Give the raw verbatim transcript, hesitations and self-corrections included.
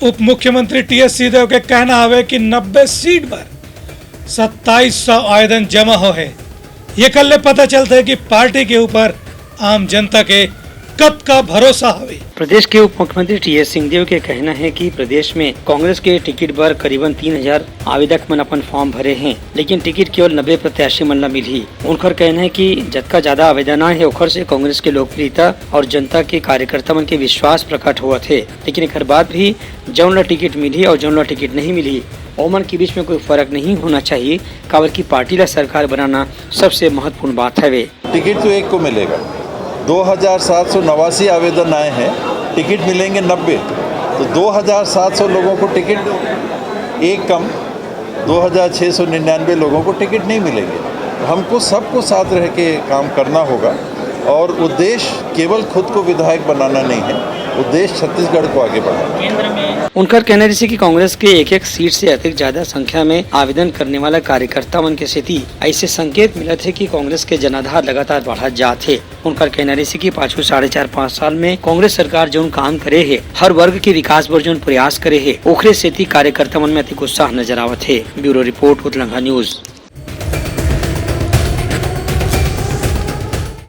उप मुख्यमंत्री टीएस सिंहदेव के कहना हवे कि नब्बे सीट बर सत्ताईस सौ आवेदन जमा होहे। एकर ले पता चलथे कि पार्टी के ऊपर आम जनता के कतका भरोसा हवे। प्रदेश के उप मुख्यमंत्री टीएस सिंहदेव के कहना हे कि प्रदेश में कांग्रेस के टिकट बर करीबन तीन हजार आवेदक मन अपन फॉर्म भरे हें, लेकिन टिकट केवल नब्बे प्रत्याशी मन ला मिलही। उनकर कहना हे कि जतका ज्यादा आवेदन आए हे, ओकर से कांग्रेस के लोकप्रियता और जनता के कार्यकर्ता मन के विश्वास प्रकट होवत हे, लेकिन एकर बाद भी जौन ला टिकट मिलही और जौन ला टिकट नहीं मिलही, ओमन के बीच में कोई फर्क नहीं होना चाहिए, काबर कि पार्टी ला सरकार बनाना सबसे महत्वपूर्ण बात हवे। टिकट तो एक को मिलेगा, दो हजार सात सौ नवासी आवेदन आए हैं, टिकट मिलेंगे नब्बे, तो दो हजार सात सौ लोगों को टिकट, एक कम, दो हजार छः सौ निन्यानवे लोगों को टिकट नहीं मिलेंगे। हमको सबको साथ रह के काम करना होगा और उद्देश्य केवल खुद को विधायक बनाना नहीं है, उद्देश्य छत्तीसगढ़ को आगे बढ़ाना है। उनकर कहना रहिसे कि कांग्रेस के एक एक सीट से अधिक ज्यादा संख्या में आवेदन करने वाला कार्यकर्ता मन के सेती ऐसे संकेत मिलत हे कि कांग्रेस के जनाधार लगातार बढ़त जात हे। उनकर कहना रहिसे कि पाछू साढ़े चार पाँच साल में कांग्रेस सरकार जौन काम करे हे, हर वर्ग के विकास बर जौन प्रयास करे हे, ओखरे सेती कार्यकर्ता मन में अतिक उत्साह नजर आवत हे। Bureau report, Utlangha news.